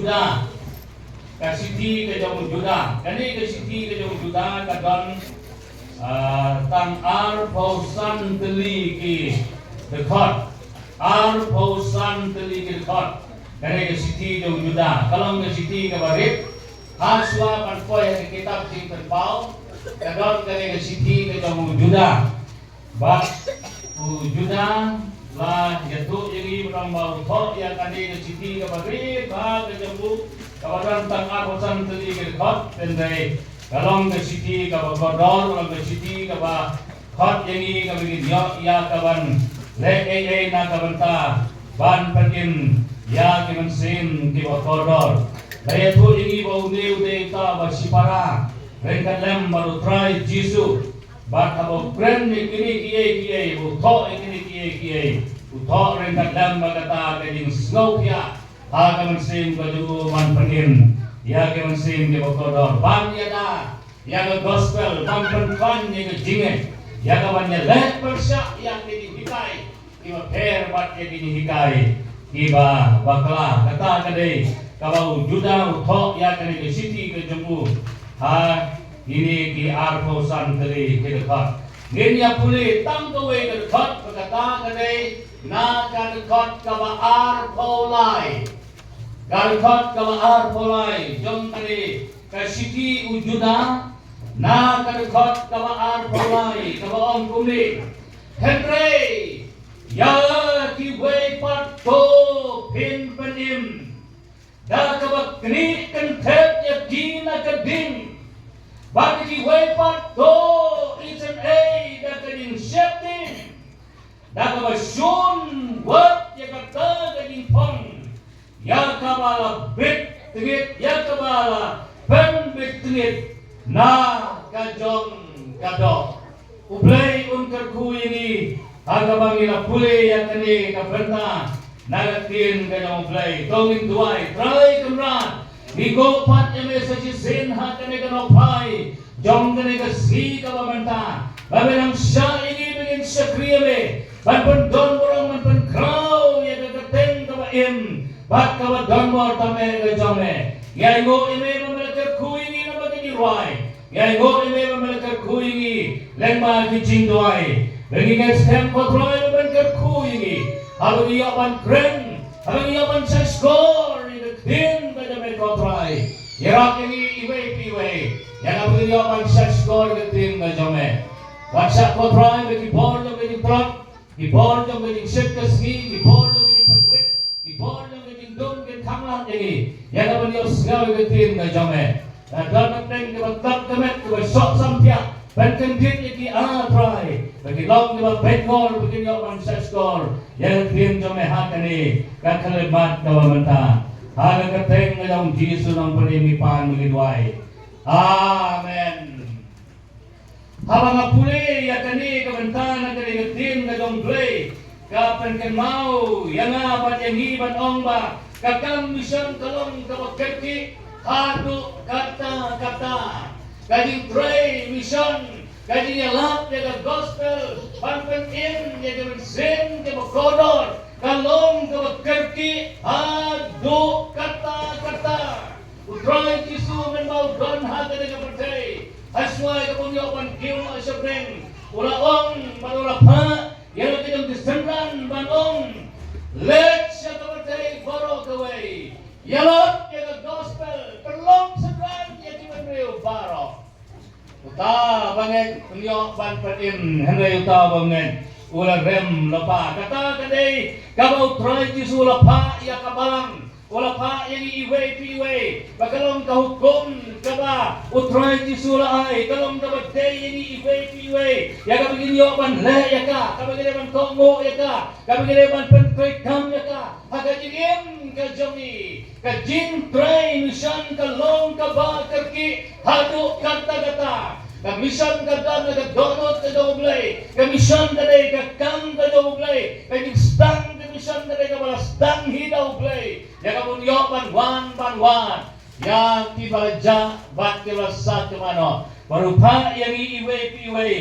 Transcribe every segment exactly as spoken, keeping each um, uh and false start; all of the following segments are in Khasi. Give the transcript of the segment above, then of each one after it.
Judah. Ka shithi ka jong u Judah. Kane ka shithi ka jong u Judah ka don, ah, tang arphew san tylli ki dkhot. Arphew san tylli ki dkhot. Kane ka shithi jong u Judah. Ka long ka shithi kaba rit. Hashwa ban poi ha ka kitab Jingpynpaw, ka don kane ka shithi ka jong u Judah. Bad u Judah la ïathuh ïa ngi ba u thoh ïa kane ka shithi kaba rit bha ka jong u, kaba don tang arphew san tylli ki dkhot. Hynrei ka long ka shithi kaba kordor, ka long ka shithi kaba khot ïa ngi kaba ngin ïoh ïa kaban leh ei ei na ka bynta ban pynim ïa ki mynsiem kiba kordor. La ïathuh ïa ngi ba une u dei uta uba shipara ryngkat lem bad u Trai Jisu. Bad haba u kren ïa kine kiei kiei, u thoh ïa kine kiei kiei, u thoh ryngkat lem bad kata ka jingsngewthiah ha ka mynsiem ka jong u ban pynim ïa ki mynsiem kiba kordor, ban ïada ïa ka gospel, ban pynkhlaiñ ïa ka jingngeit, ïa ka ban ïaleh pyrshah ïa ki jinghikai kiba pher bad ïa ki jinghikai kiba bakla. Kata ka dei kaba u Judah u thoh ïa kane ka shithi ka jong u ha kine ki arphew san tylli ki dkhot. Ngin ïa pule tang kawei ka dkhot, ba kata ka dei na ka dkhot kaba arphew lai. Ka dkhot kaba arphew lai jong kane ka shithi u Judah, na ka dkhot kaba arphew lai kaba ong kumne: Hynrei ïa kiwei pat to phin pynim da kaba knieh kynthet ïa ki na ka ding, bad ïa kiwei pat to isynei da ka jingsheptieng, da kaba shun wat ïa kata ka jingpang ïa kaba la bit tngit, ïa kaba la pynbit tngit na ka jong ka doh. U Blei un kyrkhu ïa ngi ha kaba ngi la pule ïa kane ka bynta na ka ktien ka jong U Blei. To ngin duwai. Trai Kynrad, ngi koh pat ïa me sa shisien ha kane ka nohphai jong kane ka sngi kaba mynta, ba me nang shah ïa ngi ba ngin shakri ïa me ban pyndon burom, ban pynkhraw ïa ka kyrteng kaba im bad kaba donbor tam eh ka jong me. Ngi ainguh ïa me ba me la kyrkhu ïa ngi lyngba ki jingrwai. Ngi ainguh ïa me ba me la kyrkhu ïa ngi lyngba ki jingduwai. Ba ngi ngeit skhem, ko Trai, ba men kyrkhu ïa ngi haba ngi ïoh ban kren, haba ngi ïoh ban shahshkor ïa ka ktien ka jong me, ko Trai. Ïarap ïa ngi iwei pa iwei ïa kaba ngi ïoh ban shahshkor ïa ka ktien ka jong me. Wan shah, ko Trai, ba ki bor jong ka jingtlot, ki bor jong ka jingshit ka sngi, ki bor jong ka jingpyrkhat, ki bor jong ka jingdum kin khang lad ïa ngi ïa kaban ïohsngew ïa ka ktien ka jong me. Lada don na pdeng kiba tlot ka met, kiba shoh samthiah, pynkyndit ïa ki, ah Trai, ba kin long kiba peit ngor, ba kin ïoh ban shahshkor ïa ka ktien jong me ha kane ka khyllipmat kaba mynta. Ha ka kyrteng ka jong U Jisu Nongpynim ngi pan, ngi duwai. Amen. Haba nga pule ïa kane ka bynta na kane ka ktien ka jong U Blei, ka pynkynmaw ïa nga bad ïa ngi ban ong ba ka kam mission ka long kaba kyrkieh haduh katta katta. Ka jingtrei mission, ka jingïalap ïa ka gospel, ban pynim ïa ka mynsiem kaba kordor, ka long kaba kyrkieh haduh katta katta. U Trai Jisu mynba u don ha kane ka pyrthei, hashwa kaba u ïoh ban kiew noh sha bneng, u la ong bad u la phah ïa la ka jong ki synran ban ong, leit sha ka pyrthei baroh kawei, ïalap ïa ka gospel, pynlong synran ïa ki bynriew baroh. Uta ba ngeit un ïoh ban pynim, hynrei uta ba ngeit u la rem lypa. Kata ka dei kaba u Trai Jisu u la phah ïa ka balang, u la phah ïa ngi iwei pa iwei, ba ka long ka hukum kaba u Trai Jisu u la ai, ka long kaba dei ïa ngi iwei pa iwei, ïa kaba ngin ïoh ban leh ïa ka, kaba ngin ïoh ban kohnguh ïa ka, kaba ngin ïoh ban pyntreikam ïa ka ha ka jingim ka jong ngi. Ka jingtrei mission ka long kaba kyrkieh haduh katta katta. Ka mission ka don ha ka dohnud ka jong U Blei. Ka mission ka dei ka kam ka jong U Blei. Ka jingsdang ka mission ka dei kaba la sdang hi da U Blei ïa kaba un ïoh ban wan ban wad ïa kiba la jah bad kiba la sah kumno. Bad u phah ïa ngi iwei pa iwei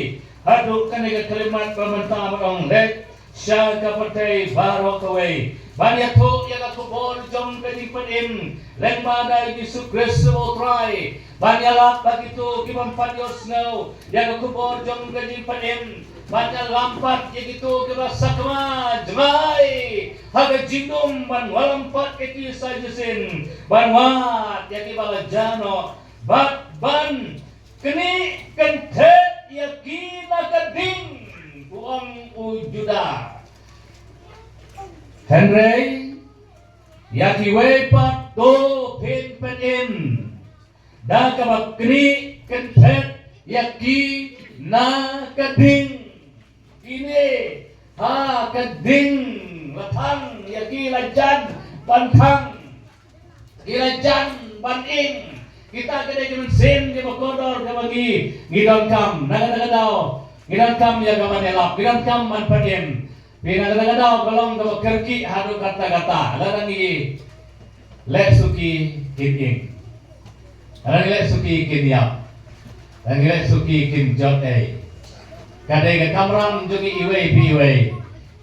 haduh kane ka khyllipmat ba mynta, ba ong, leit sha ka pyrthei baroh kawei ban ïathuh ïa ka khubor jong ka jingpynim lyngba da Jisu Khrist U Trai, ban ïalap bad kito kiba ym pat ïohsngew ïa ka khubor jong ka jingpynim, ban ïalam pat ïa kito kiba sakma jngai ha ka jingdum, ban wallam pat ïa ki sa shisien, ban wad ïa kiba la jah noh, bad ban knieh kynthet ïa ki na ka ding, u ong u Judah. Hynrei ïa kiwei pat to phin pynim da kaba knieh kynthet ïa ki na ka ding. Kine ha ka ding la thang ïa ki, la jan ban thang, ki la jan ban ing. Kita ki dei ki mynsiem kiba kordor kaba ngi, ngi donkam na kata ka daw. Ngi donkam ïa ka ban ïalap, ngi donkam ban pynim. Phi, na kata ka daw ka long kaba kyrkieh haduh katta katta. Lada ngi leh suki kin ing, lada ngi leh suki kin ïap, lada ngi leh suki kin jot ei. Ka dei ka kamram jong ngi iwei pa iwei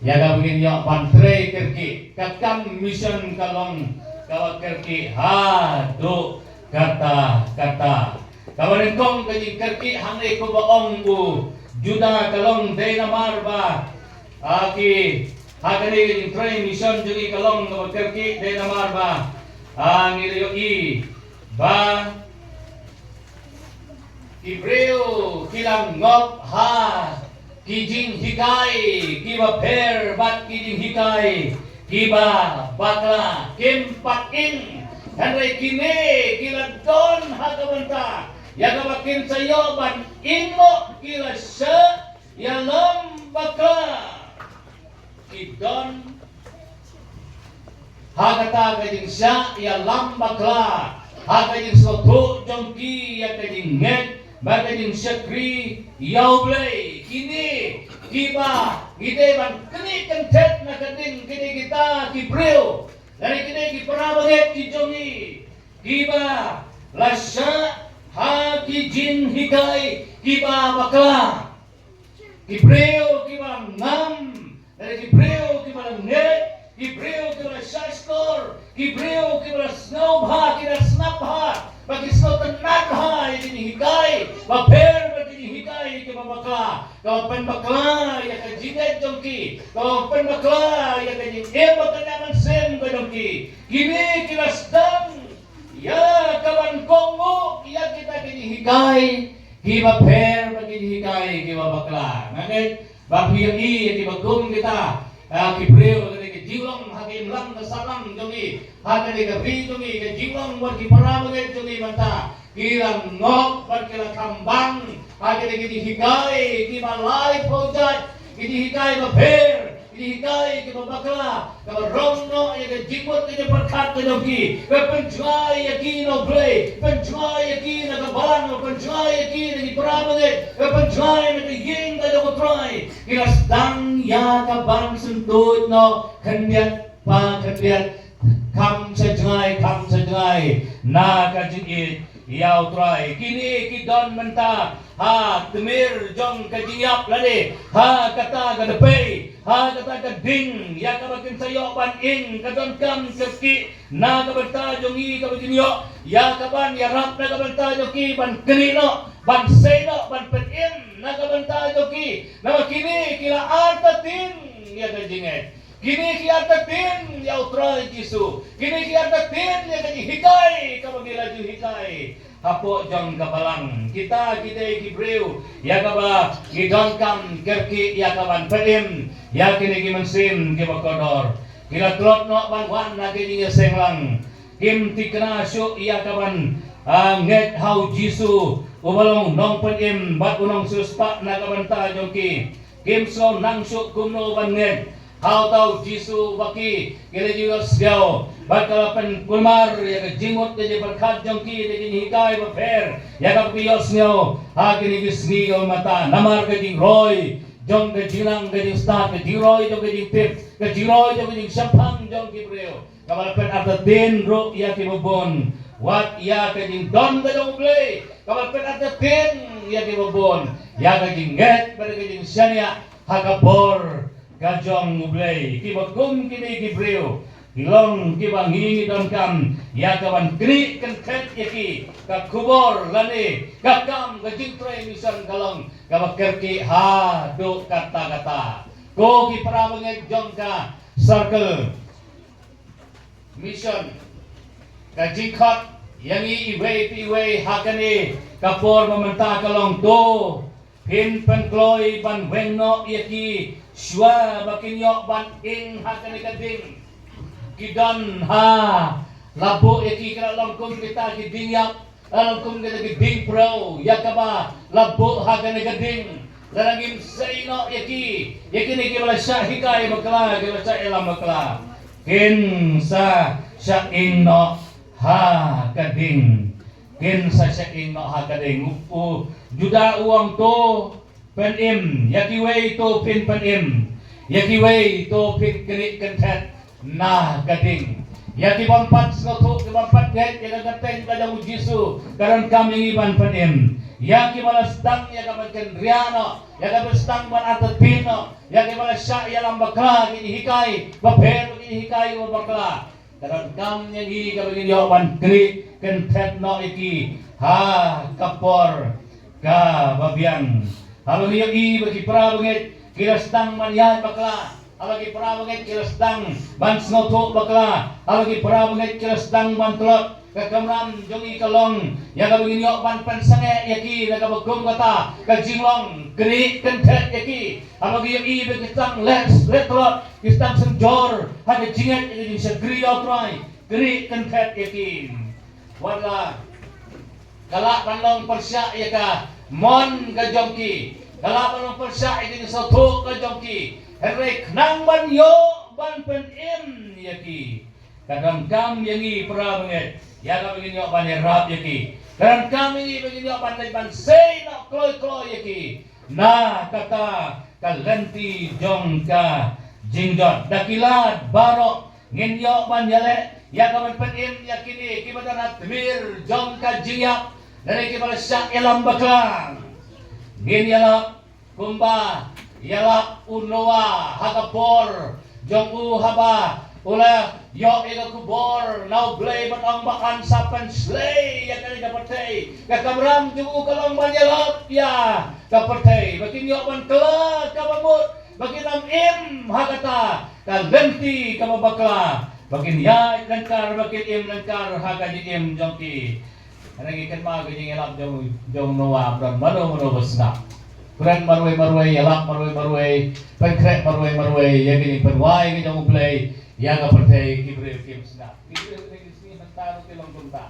ïa kaba ngin ïoh ban trei kyrkieh. Ka kam mission ka long kaba kyrkieh haduh katta katta. Kaba nyngkong ka jingkyrkieh hangne kumba ong u Judah ka long dei namar ba, ah, ki, ha kane ka jingtrei mission jong ngi ka long kaba kyrkieh dei namar ba, ah, ngi la ïohi ba ki briew ki la ngop ha ki jinghikai kiba pher bad ki jinghikai kiba bakla, kim pat ing. Hynrei kine ki la don ha ka bynta ïa kaba kin sa ïoh ban ing noh, ki la shah ïalam bakla. Ki don ha kata ka jingshah ïalam bakla, ha ka jingsngewthuh jong ki ïa ka jingngeit bad ka jingshakri ïa U Blei. Kine kiba ngi dei ban knieh kynthet na ka ding, kine kita ki briew, lane kine ki para bangeit ki jong ngi, kiba la shah ha ki jinghikai kiba bakla. Ki briew kiba ngam, lane ki briew kiba la ngeit, ki briew kiba la shahshkor, ki briew kiba la sngewbha, ki la sngap bha, ba ki sngewtynnat bha ïa ki jinghikai bapher bad ki jinghikai kiba bakla, kaba pynbakla ïa ka jingngeit jong ki, kaba pynbakla ïa ka jingim bad ka mynsiem ka jong ki. Kine ki la sdang ïa ka ban kohnguh ïa kita ki jinghikai kiba pher bad ki jinghikai kiba bakla. Nga ngeit ba phi ïohi ïa kiba kum kita, ah, ki briew ha kane ka jinglong, ha ka imlang ka sahlang jong ngi, ha kane ka ri jong ngi, ka jinglong bad ki para bangeit jong ngi mynta, ki la ngop bad ki la khambang ha kane ka jinghikai kiba laiphew jait, ki jinghikai bapher, ki jinghikai kiba bakla, kaba rong noh ïa ka jingmut ka jingpyrkhat ka jong ki, ka pynjngai ïa ki na U Blei, pynjngai ïa ki na ka balang, pynjngai ïa ki na ki para bangeit, ka pynjngai na ka ïing ka jong U Trai. Ki la sdang ïa ka ban syntuid noh khyndiat pa khyndiat, kham sha jngai kham sha jngai na ka jingïeit ïa U Trai. Kine ki don mynta ha tmier jong ka jingïap lane ha kata ka dpei, ha kata ka ding ïa kaba kin sa ïoh ban ing. Ka donkam kyrkieh na ka bynta jong ngi kaba kin ïoh ïa ka ban ïarap na ka bynta jong ki, ban knieh noh, ban sei noh, ban pynim na ka bynta jong ki. Namar kine ki la artatien ïa ka jingngeit. Kine ki artatien ïa U Trai Jisu. Kine ki artatien ïa ka jinghikai kaba ngi la ju hikai hapoh jong ka balang. Kita ki dei ki briew ïa kaba ngi donkam kyrkieh ïa ka ban pynim ïa kine ki mynsiem kiba kordor. Ki la tlot noh ban wan na ka jingïaseng lang. Kim thikna shuh ïa ka ban, ah, ngeit ha U Jisu uba long Nongpynim bad U Nongsiewspah na ka bynta jong ki. Kim sngew nang shuh kumno ban ngeit ha uta U Jisu ba ki, ki la ju ïohsngew bad ka la pynkulmar ïa ka jingmut ka jingpyrkhat jong ki da ka jinghikai bapher ïa kaba ki ïohsngew ha kine ki sngi kiba mynta. Namar ka jingroi jong ka jingnang, ka jingstad, ka jingroi jong ka jingtip, ka jingroi jong ka jingshemphang jong ki briew, kaba la pynartatien ruh ïa kiba bun. Wat ïa ka jingdon ka jong U Blei, kaba la pynartatien ïa kiba bun ïa ka jingngeit bad ka jingshaniah ha ka bor ka jong U Blei, kiba kum kine ki briew ki long kiba ngi ngi donkam ïa ka ban knieh kynthet ïa ki, ka khubor lane ka kam ka jingtrei mission ka long kaba kyrkieh haduh katta katta. Ko ki para bangeit jong ka circle mission, ka jingkhot ïa ngi iwei pa iwei ha kane ka por ba mynta ka long to phin pynkloi ban weng noh ïa ki shuwa ba kin ïoh ban ing ha kane ka ding. Ki don ha la buh ïa ki, ka la long kum kita ki ding ïap, la long kum kita ki ding pyrthei ïa kaba la buh ha kane ka ding. Lada ngim sei noh ïa ki, ïa kine kiba la shah hikai bakla, kiba la shah ïalam bakla, kin sa shah ing noh ha ka ding. Kin sa shah ing noh ha ka ding. U Judah u ong to pynim ïa kiwei, to phin pynim ïa kiwei, to phin knieh kynthet na ka ding. Ïa ki bym pat sngewthuh, ki bym pat ngeit ïa ka kyrteng ka jong U Jisu, ka donkam ïa ngi ban pynim. Ïa kiba la sdang ïa ka ban kynriah noh, ïa kiba la sdang ban artatien noh, ïa kiba la shah ïalam bakla, ki jinghikai bapher, ki jinghikai bakla, ka donkam ïa ngi kaba ngin ïoh ban knieh kynthet noh ïa ki ha ka por kaba biang. Haba ngi ïohi ba ki para bangeit ki la sdang ban ïaid bakla, haba ki para bangeit ki la sdang ban sngewthuh bakla, haba ki para bangeit ki la sdang ban tlot, ka kamram jong ngi ka long ïa kaba ngin ïoh ban pynsangeh ïa ki na kaba kum kata ka jinglong knieh kynthet ïa ki. Haba ngi ïohi ba ki sdang leh, leh tlot, ki sdang synjor ha ka jingngeit, ha ka jingshakri ïa U Trai, knieh kynthet ïa ki. Wat la ka lah ban long pyrshah ïa ka mon ka jong ki, ka lah ban long pyrshah ïa ka jingsngewthuh ka jong ki, hynrei khnang ban ïoh ban pynim ïa ki, ka donkam ïa ngi para bangeit ïa kaba ngin ïoh ban ïarap ïa ki. Ka donkam ïa ngi ba ngin ïoh ban leit ban sei noh kloi kloi ïa ki na kata ka lynti jong ka jingjot. Da ki lad baroh ngin ïoh ban ïaleh ïa ka ban pynim ïa kine kiba don ha tmier jong ka jingïap, lane kiba la shah ïalam bakla. Ngin ïalap kumba ïalap u Noah ha ka por jong u, haba u la ïoh ïa ka khubor na U Blei ban ong ba yn sa pynshlei ïa kane ka pyrthei, ka kamram jong u ka long ban ïalap ïa ka pyrthei ba kin ïoh ban kylla kaba mut, ba kin ym im ha kata ka lynti kaba bakla, ba kin ïaid lyngkar, ba kin im lyngkar ha ka jingim jong ki. Hynrei ngi kynmaw ka jingïalap jong, jong Noah, ba don mano mano ba sngap. Kren marwei marwei, ïalap marwei marwei, pynkhreh marwei marwei ïa ka jingpynwai ka jong U Blei ïa ka pyrthei, ki briew kim sngap. Ki briew ki sngi mynta ruh ki long kumta.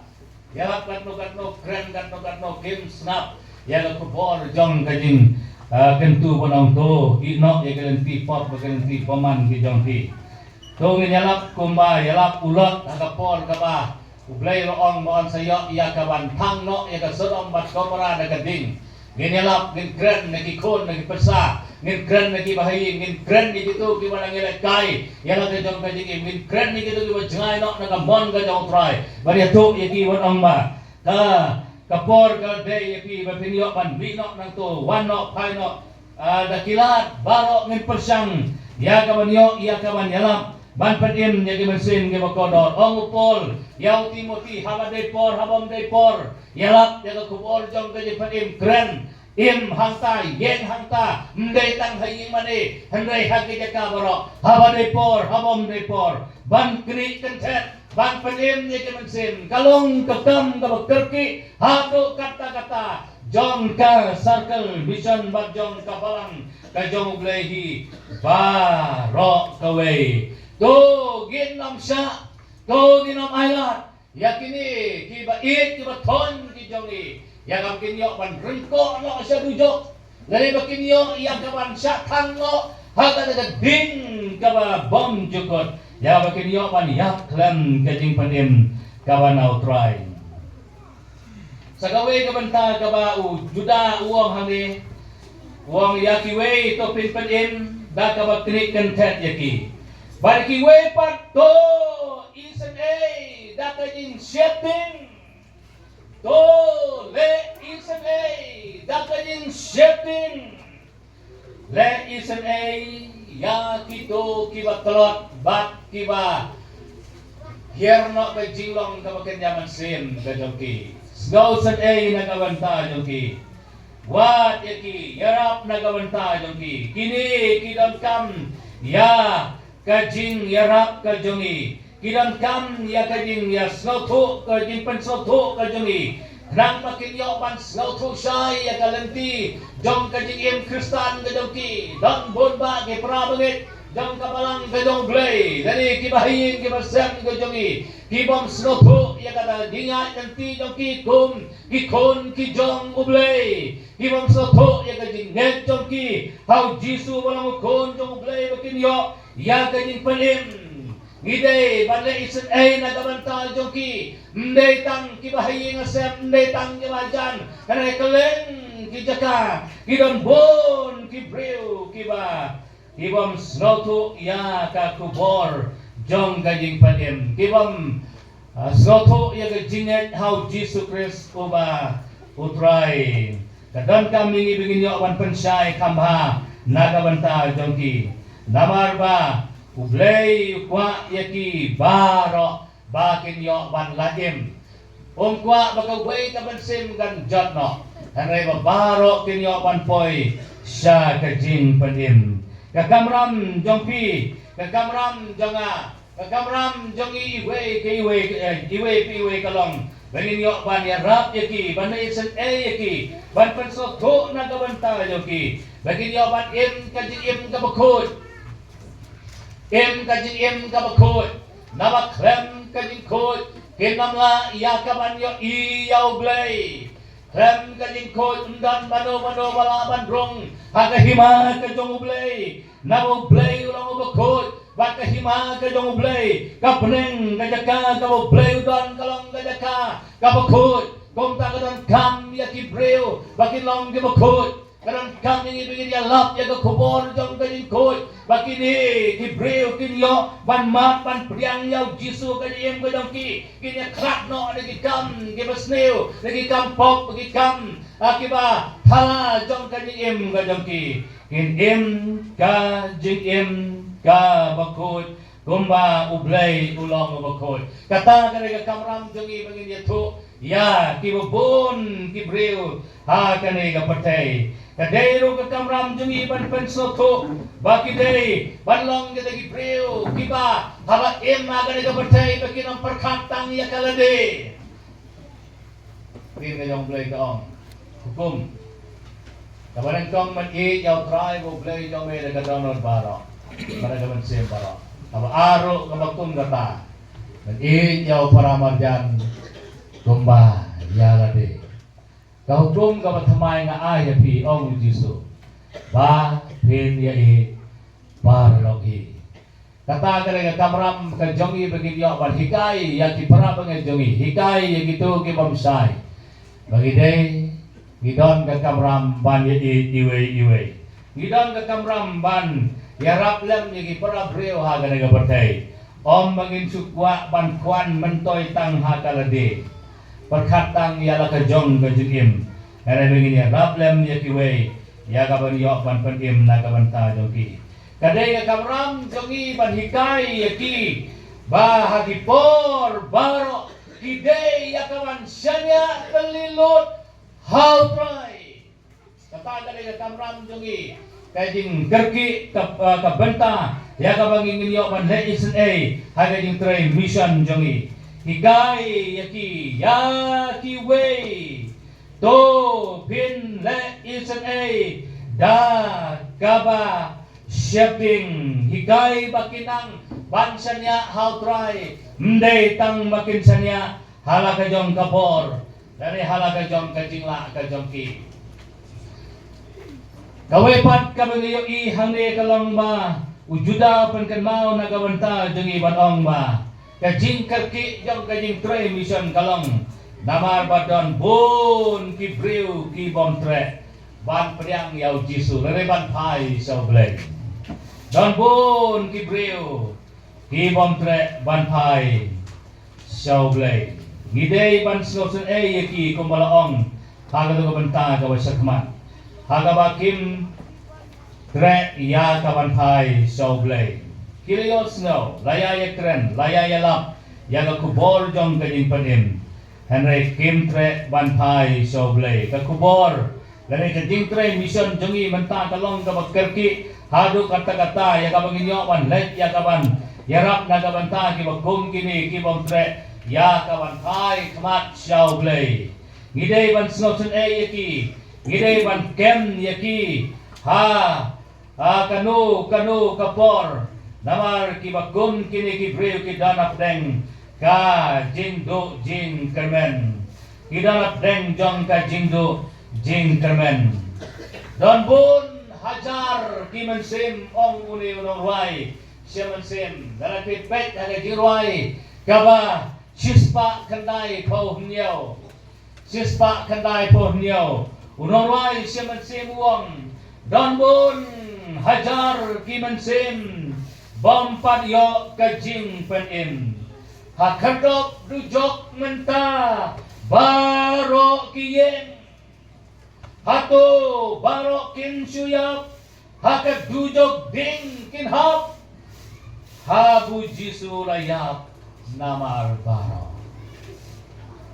Ïalap katno katno, kren katno katno, kim sngap ïa ka khubor jong ka jing, ah, kyntu ba ong to ïeh noh ïa ka lynti pop bad ka lynti bymman ki jong ki. To ngin ïalap kumba ïalap u Lot ha ka por kaba U Blei u la ong ba yn sa ïoh ïa ka ban thang noh ïa ka Sodom bad Gomorrah da ka ding. Ngin ïalap, ngin kren na ki khun, na ki pyrsa, ngin kren na ki bahaïing, ngin kren ïa kito kiba dang ïalehkai ïa la ka jong ka jingim, ngin kren ïa kito kiba jngai noh na ka mon ka jong U Trai. Ban ïathuh ïa ki, ban ong ba ka, ka por ka la dei ïa phi ba phin ïoh ban mih noh nangto, wan noh, phai noh. Ah, da ki lad baroh ngin pyrshang ïa ka ban ïoh ïa ka ban ïalap ban pynim ïa ki mynsiem kiba kordor. Ong u Paul ïa u Timothy, haba dei por, haba ym dei por, ïalap ïa ka khubor jong ka jingpynim, kren, im hangta, ïeng hangta, ym dei tang ha ïingmane hynrei ha ki jaka baroh, haba dei por, haba ym dei por, ban knieh kynthet, ban pynim ïa ki mynsiem, ka long ka kam kaba kyrkieh haduh katta katta jong ka circle mission bad jong ka balang ka jong U Blei hi baroh kawei. To ngin ym shah, to ngin ym ailad ïa kine kiba ïeit kiba thoh ki jong ngi, ïa kaba kin ïoh ban ryngkoh noh sha dujok, lane ba kin ïoh ïa ka ban shah thang noh ha kata ka ding kaba bymjukut, ïa kaba kin ïoh ban ïap khlem ka jingpynim kaba na U Trai. Sa kawei ka bynta kaba u Judah u ong hangne, u ong ïa kiwei to phin pynim da kaba knieh kynthet ïa ki, bad kiwei pat to isynei da ka jingsheptieng. To leh isynei da ka jingsheptieng. Leh isynei ïa kito kiba tlot bad kiba hiar noh ka jinglong kaba kynja mynsiem ka jong ki. Sngewsynei na ka bynta jong ki. Wat ïa ki, ïarap na ka bynta jong ki. Kine ki donkam ïa ka jingïarap ka jong i. Ki donkam ïa ka jingïasngewthuh, ka jingpynsngewthuh ka jong i. Khnang ba kin ïoh ban sngewthuh shai ïa ka lynti jong ka jingim Khristan ka jong ki. Don bun bah ki para bangeit jong ka balang ka jong U Blei, lane kiba ha ïing kiba sem ka jong i, ki bym sngewthuh ïa kata ka jingïaid lynti jong ki kum ki khun ki jong U Blei. Ki bym sngewthuh ïa ka jingngeit jong ki ha U Jisu ba long U Khun jong U Blei, ba kin ïoh ïa ka jingpynim. Ngi dei ban leh isynei na ka bynta jong ki. Ym dei tang kiba ha ïing ha sem, ym dei tang kiba hajan. Kane kylleng ki jaka ki don bun ki briew kiba, ki bym sngewthuh ïa ka khubor jong ka jingpynim. Ki bym, ah, sngewthuh ïa ka jingngeit ha U Jisu Khrist uba U Trai. Ka donkam ïa ngi ba ngin ïoh ban pynshai kham bha na ka bynta jong ki. Namar ba U Blei u kwah ïa ki baroh ba kin ïoh ban lait im. Um kwah ba kawei ka mynsiem kan jot noh, hynrei ba baroh kin ïoh ban poi sha ka jingpynim. Ka kamram jong phi, ka kamram jong nga, ka kamram jong i iwei ka iwei, eh, iwei pa iwei ka long ba ngin ïoh ban ïarap ïa ki, ban isynei ïa ki, ban pynsngewthuh na ka bynta jong ki, ba kin ïoh ban im ka jingim kaba khuid. Im ka jingim kaba khuid. Naba khlem ka jingkhuid kin ym lah ïa ka ban ïohi ïa U Blei. Khlem ka jingkhuid ym don mano mano ba lah ban rung ha ka hima ka jong U Blei. Naba U Blei u long uba khuid, bad ka hima ka jong U Blei, ka bneng, ka jaka kaba U Blei u don ka long ka jaka kaba khuid. Kumta ka donkam ïa ki briew ba kin long kiba khuid. Ka donkam ïa ngi ba ngin ïalap ïa ka khubor jong ka jingkhuid, ba kine ki briew kin ïoh ban mad ban pdiang ïa U Jisu ha ka jingim ka jong ki. Kin ïakhlad noh na ki kam kiba sniew, na ki kam pop, na ki kam, ah, kiba phylla jong ka jingim ka jong ki. Kin im ka jingim kaba khuid kumba U Blei u long uba khuid. Kata ka dei ka kamram jong ngi ba ngin ïathuh ïa kiba bun ki briew ha kane ka pyrthei. Ka dei ruh ka kamram jong ngi ban pynsngewthuh ba ki dei ban long kita ki briew kiba haba im ha kane ka pyrthei ba kin ym pyrkhat tang ïa ka lade. Ktien ka jong U Blei ka ong, hukum. Kaba nyngkong, ban ïeit ïa U Trai ba U Blei jong me da ka dohnud baroh, bad da ka mynsiem baroh. Kaba ar ruh kaba kum kata, ban ïeit ïa u para marjan kumba ïa lade. Ka hukum kaba thymmai nga ai ha phi, ong U Jisu, ba phin ïa ïeit paralok hi. Kata ka dei ka kamram ka jong ngi ba ngin ïoh ban hikai ïa ki para bangeit jong ngi, hikai ïa kito ki bym shai. Ba ngi dei, ngi don ka kamram ban ïa ïeit iwei iwei. Ngi don ka kamram ban ïarap lem ïa ki para briew ha kane ka pyrthei. Ym ba ngin shu kwah ban khwan myntoi tang ha ka lade, pyrkhat tang ïa la ka jong ka jingim. Hynrei ba ngin ïarap lem ïa kiwei ïa ka ban ïoh ban pynim na ka bynta jong ki. Ka dei ka kamram jong ngi ban hikai ïa ki ba ha ki por baroh ki dei ïa ka ban shaniah tylli lut ha U Trai. Kata ka dei ka kamram jong ngi, ka jingkyrkieh ka, ka bynta ïa kaba ngi ngin ïoh ban leh isynei ha ka jingtrei mission jong ngi. Hikai ïa ki, ïa kiwei, to phin leh isynei da kaba sheptieng. Hikai ba kin nang ban shaniah ha U Trai, ym dei tang ba kin shaniah ha la ka jong ka bor, lane ha la ka jong ka jinglah ka jong ki. Kawei pat kaba ngi ïohi hangne ka long ba u Judah u pynkynmaw na ka bynta jong ngi ban ong ba ka jingkyrkieh jong ka jingtrei mission ka long namar ba don bun ki briew ki bym treh ban pdiang ïa U Jisu lane ban phai sha U Blei. Don bun ki briew ki bym treh ban phai sha U Blei. Ngi dei ban sngewsynei ïa ki kumba la ong ha kato ka bynta kaba shakhmat, ha kaba kim Treh ïa ka ban phai sha U Blei. Ki la ïohsngew, la ïa ïakren, la ïa ïalap ïa ka khubor jong ka jingpynim. Hynrei kim treh ban phai sha U Blei. Ka khubor lane ka jingtrei mission jong ngi mynta ka long kaba kyrkieh haduh katta katta ïa kaba ngin ïoh ban leit ïa ka ban ïarap na ka bynta kiba kum kine ki bym treh ïa ka ban phai khmat sha U Blei. Ngi dei ban sngewsynei ïa ki, ngi dei ban kem ïa ki ha, ha kano kano ka por. Namar kiba kum kine ki briew ki don hapdeng ka jingduh jingkyrmen. Ki don hapdeng jong ka jingduh jingkyrmen. Don bun hajar ki mynsiem, ong une u nongrwai shi mynsiem. Lada phi peit ha ka jingrwai kaba shispah khyndai phew hynñiew. Shispah khyndai phew hynñiew. U nongrwai shi mynsiem u ong, don bun hajar ki mynsiem bym pat ïoh ka jingpynim. Ha khyrdop dujok mynta baroh ki ïeng. Hato baroh kin shu ïap ha ka dujok ding kin hap? Haba U Jisu la ïap namar baroh.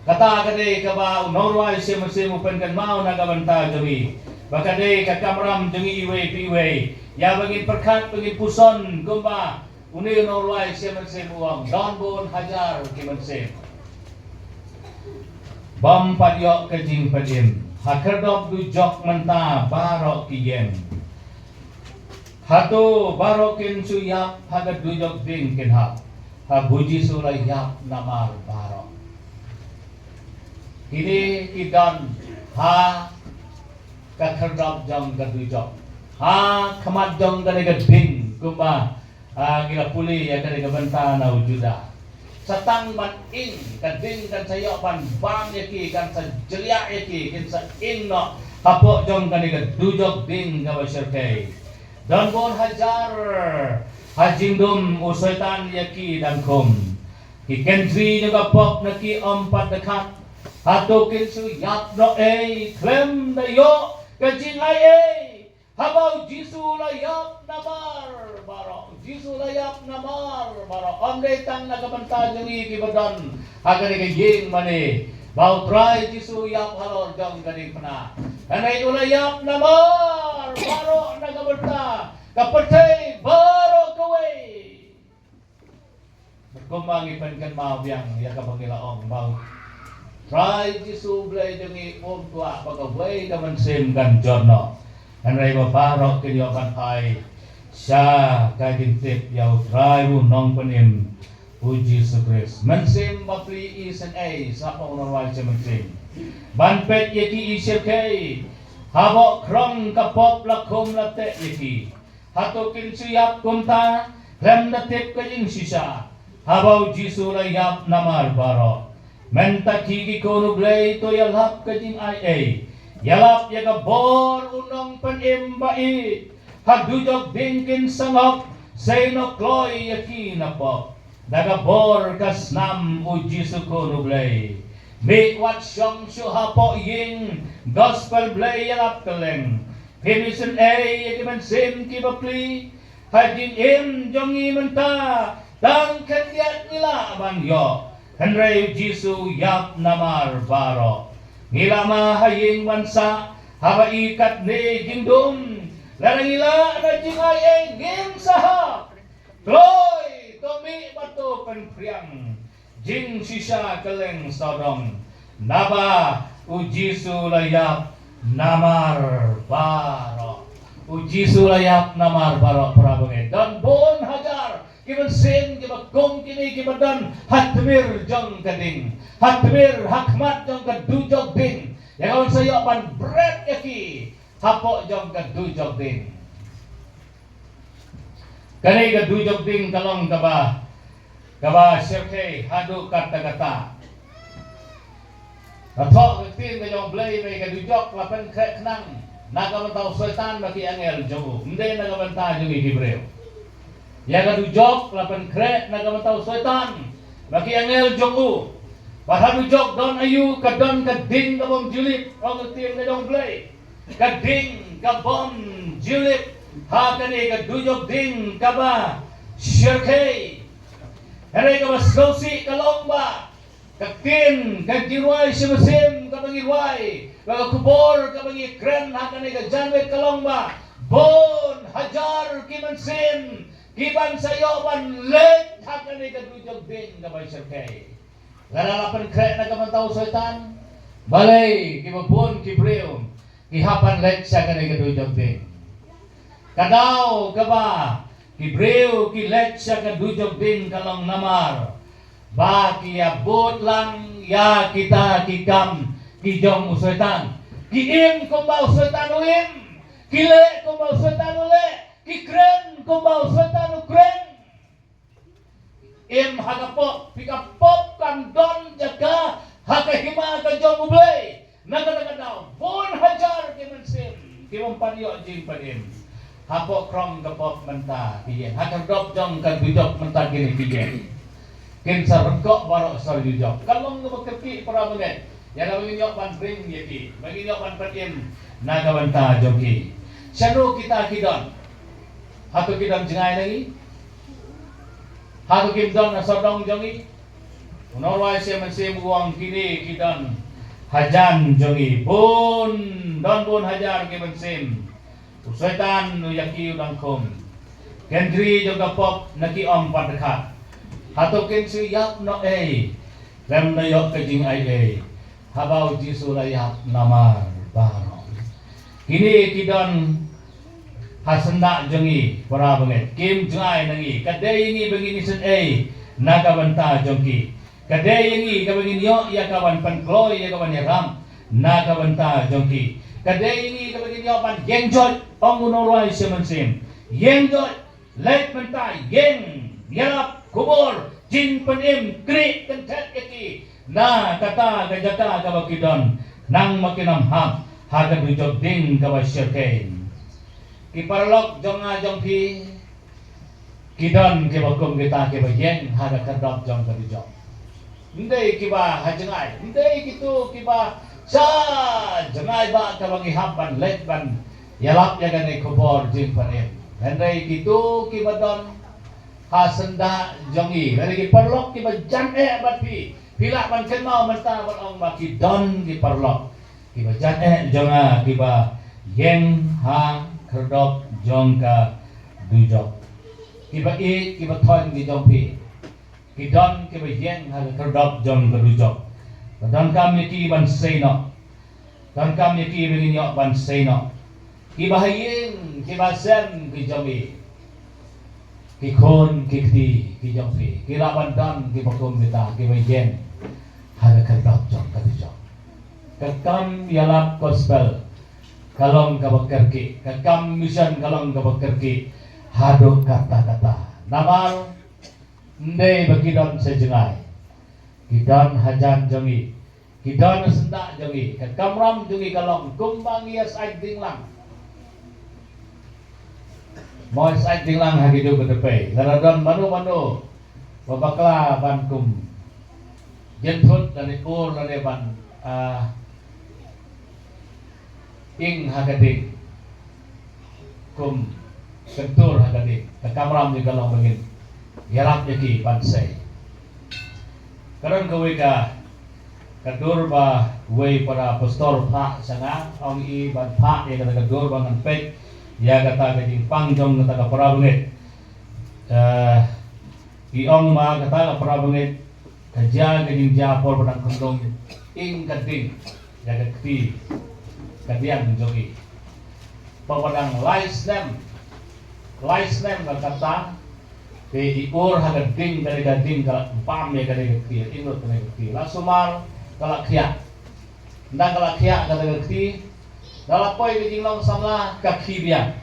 Kata ka dei kaba u nongrwai shi mynsiem u pynkynmaw na ka bynta jong ngi, ba ka dei ka kamram jong ngi iwei pa iwei, ïa ba ngin pyrkhat, ba ngin puson kumba une u nongrwai shi mynsiem u ong, don bun hajar ki mynsiem bym pat ïoh ka jingpynim. Ha khyrdop dujok mynta baroh ki ïeng. Hato baroh kin shu ïap ha ka dujok ding kin hap? Haba U Jisu la ïap namar baroh. Kine ki don ha ka khyrdop jong ka dujok, ha khmat jong kane ka ding, kumba, ah, ngi la pule ïa kane ka bynta na u Juda. Sa tang ban ing, ka ding kan sa ïoh ban bam ïa ki, kan sa jliah ïa ki, kin sa ing noh hapoh jong kane ka dujok ding kaba shyrkhei. Don bun hajar ha jingdum u Soitan ïa ki dang khum. Ki kynjri jong ka pop na ki ym pat da khat. Hato kin shu ïap noh ei khlem da ïoh ka jingai ei? Haba U Jisu la ïap namar baroh. U Jisu la ïap namar baroh. Ym dei tang na ka bynta jong ngi kiba don ha kane ka ïing mane ba U Trai Jisu u ïap halor jong ka diengphna. Hynrei u la ïap namar baroh na ka bynta ka pyrthei baroh kawei. Kumba ngi pynkynmaw biang ïa kaba ngi la ong ba U Trai Jisu U Blei jong ngi um kwah ba kawei ka mynsiem kan jot noh. Hynrei ba baroh kin ïoh ban phai sha ka jingtip ïa U Trai, U Nongpynim, U Jisu Khrist. Mynsiem bapli, isynei, sngap, u nongrwai shi mynsiem, ban peit ïa ki, i shyrkhei, hapoh khrong ka pop la khum la teh ïa ki. Hato kin shu ïap kumta khlem da tip ka jingshisha? Haba U Jisu la ïap namar baroh. Mynta ki, ki khun U Blei, to ïalap ka jingai ei. Ïalap ïa ka bor u Nongpynim ba ïeit. Ha dujok ding kin sangop, sei noh kloi ïa ki na pop. Da ka bor ka snam U Jisu Khun U Blei. Mih wat shong shuh hapoh ïing, gospel Blei ïalap kylleng. Phin isynei ïa ki mynsiem kiba pli. Ha jingim jong ngi mynta tang khyndiat ngi lah ban ïoh. Hynrei U Jisu u ïap namar baroh. Ngi lah ma ha ïing ban sah haba i katne jingdum. Lada ngi lah na jingai ei ngin sa hap. Kloi, to mih bad to pynphriang. Jingshisha kylleng sawdong. Naba U Jisu la ïap namar baroh. U Jisu la ïap namar baroh, para bangeit. Don bun hajar ki mynsiem kiba kum kine kiba don ha tmier jong ka ding. Ha tmier, ha khmat jong ka dujok ding. Ïa kaban sa ïoh ban bret ïa ki hapoh jong ka dujok ding. Kane ka dujok ding ka long kaba, kaba shyrkhei haduh katta katta. Ka thoh ka ktien ka jong U Blei ba ka dujok la pynkhreh khnang na ka bynta u Soitan bad ki angel jong u, ym dei na ka bynta jong ngi ki briew. Ïa ka dujok la pynkhreh na ka bynta u Soitan bad ki angel jong u. Bad ha dujok don aïu? Ka don ka ding ka bym ju lip, ong ka ktien ka jong U Blei. Ka ding ka bym ju lip. Ha kane ka dujok ding kaba shyrkhei. Hynrei kaba sngewsih ka long ba ka ktien ka jingrwai shi mynsiem kaba ngi rwai, ba ka khubor kaba ngi kren ha kane ka janmiet ka long ba bun hajar ki mynsiem ki ban sa ïoh ban leit ha kane ka dujok ding kaba shyrkhei. Lada la pynkhreh na ka bynta u Soitan, balei kiba bun ki briew ki hap ban leit sha kane ka dujok ding? Ka daw kaba ki briew ki leit sha ka dujok ding ka long namar ba ki ïa bud lang ïa kita ki kam ki jong u Soitan. Ki im kumba u Soitan u im, ki leh kumba u Soitan u leh, ki kren kumba u Soitan u kren. Im ha ka pop, phi, ka pop kam don jaka ha ka hima ka jong U Blei. Na kata ka daw bun hajar ki mynsiem ki bym pat ïoh jingpynim. Hapoh krong ka pop mynta ki ïeng, ha ka dop jong ka dujok mynta kine ki ïeng. Kin sa ryngkoh baroh sa dujok. Ka long kaba kyrkieh para bangeit. Ïa kaba ngin ïoh ban ring ïa ki, ba ngin ïoh ban pynim na ka bynta jong ki. Shano kita ki don? Hato ki don jngai na ngi? Hato kim don na sawdong jong ngi? U nongrwai shi mynsiem u ong kine ki don hajan jong ngi. Bun, don bun hajar ki mynsiem. U Soitan u ïa ki u dang khum. Kynjri jong ka pop na ki ym pat dkhat. Hato kin shu ïap noh ei? Lem da ïoh ka jingaiei haba u Jisu la ïap namar baroh. Kine ki don ha syndah jong ngi para bangeit, kim jngai na ngi. Ka dei ïa ngi ba ngin isynei na ka bynta jong ki. Ka dei ïa ngi kaba ngin ïoh ïa ka ban pynkloi, ïa ka ban ïarap na ka bynta jong ki. Ka dei ïa ngi kaba ngin ïoh ban ïeng joit, ong u nongrwai shi mynsiem. Ïeng joit, leit mynta, ïeng, ïarap khubor jingpynim, kri kynthet ïa ki na kata ka jaka kaba ki don, nang ma kin ym hap ha ka dujok ding kaba shyrkhei. Ki paralok jong nga jong phi, ki don kiba kum kita kiba ïeng ha ka khyrdop jong ka dujok. Ym dei kiba ha jngai, ym dei kito kiba sha jngai ba kaba ngi hap ban leit ban ïalap ïa kane khubor jingpynim. Hynrei kito kiba don ha syndah jong ngi, lane ki paralok kiba jan eh bad phi, phi lah ban kynmaw mynta ban ong ba ki don ki paralok kiba jan eh jong nga kiba ïeng ha khyrdop jong ka dujok. Kiba ïeit kiba thoiñ ki jong phi, ki don kiba ïeng ha ka khyrdop jong ka dujok. Ka donkam ïa ki ban sei noh. Donkam ïa ki ba ngin ïoh ban sei noh. Kiba ha ïing kiba sem ki jong ngi, ki khun ki kti ki jong phi, ki lah ban don kiba kum kita kiba ïeng ha ka khyrdop jong ka dujok. Ka kam ïalap gospel ka long kaba kyrkieh, ka kam mission ka long kaba kyrkieh haduh katta katta. Namar ym dei ba ki don sha jngai, ki don hajan jong ngi, ki don ha syndah jong ngi. Ka kamram jong ngi ka long kumba ngi ïa sait ding lang. Mo, ïa sait ding lang ha kito ki dpei. Lada don mano mano ba bakla ban kum jynthut lane ur lane ban, ah, ing ha ka ding, kum kyntur ha ka ding, ka kamram jong ngi ka long ba ngin ïarap ïa ki ban sei. Ka don kawei ka, ka dur ba wei para pastor phah sha nga, ong i ban phah ïa kata ka dur ba ngan peit ïa kata ka jingpang jong kata ka para bangeit. Eh, i ong ba kata ka para bangeit ka jia ka jingjia por ba dang khunlung, ing ka ding ïa ka kti ka diang jong i. Ba ba dang lai snem, lai snem ka kata, te i ur ha ka ding, ka dei ka ding ka la bam ïa ka dei ka kti, ing lut ka dei ka kti. La sumar ka la khiah. Ynda ka la khiah ka dei ka kti, la la poi ka jinglong samla ka khih biang.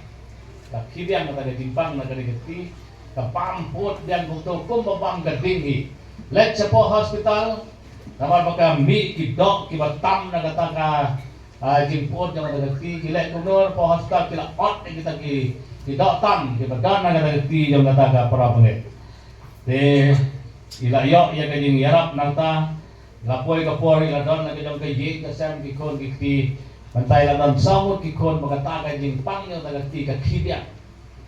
Ka khih biang kata ka jingpang na ka dei ka kti, ka bam put biang kumto kumba bam ka ding hi. Leit shapoh hospital, namar ba ka mih ki doh kiba tam na kata ka, ah, jingput jong kata ka kti, ki leit kumno, shapoh hospital ki la ot ïa kita ki, ki doh tam kiba don na kata ka kti jong kata ka para bangeit. Te i la ïoh ïa ka jingïarap nangta, la poi ka por i la don na ka jong ka ïing ka sem ki khun ki kti. Mynta i la don saw ngut ki khun ba kata ka jingpang jong kata ka kti ka khih biang.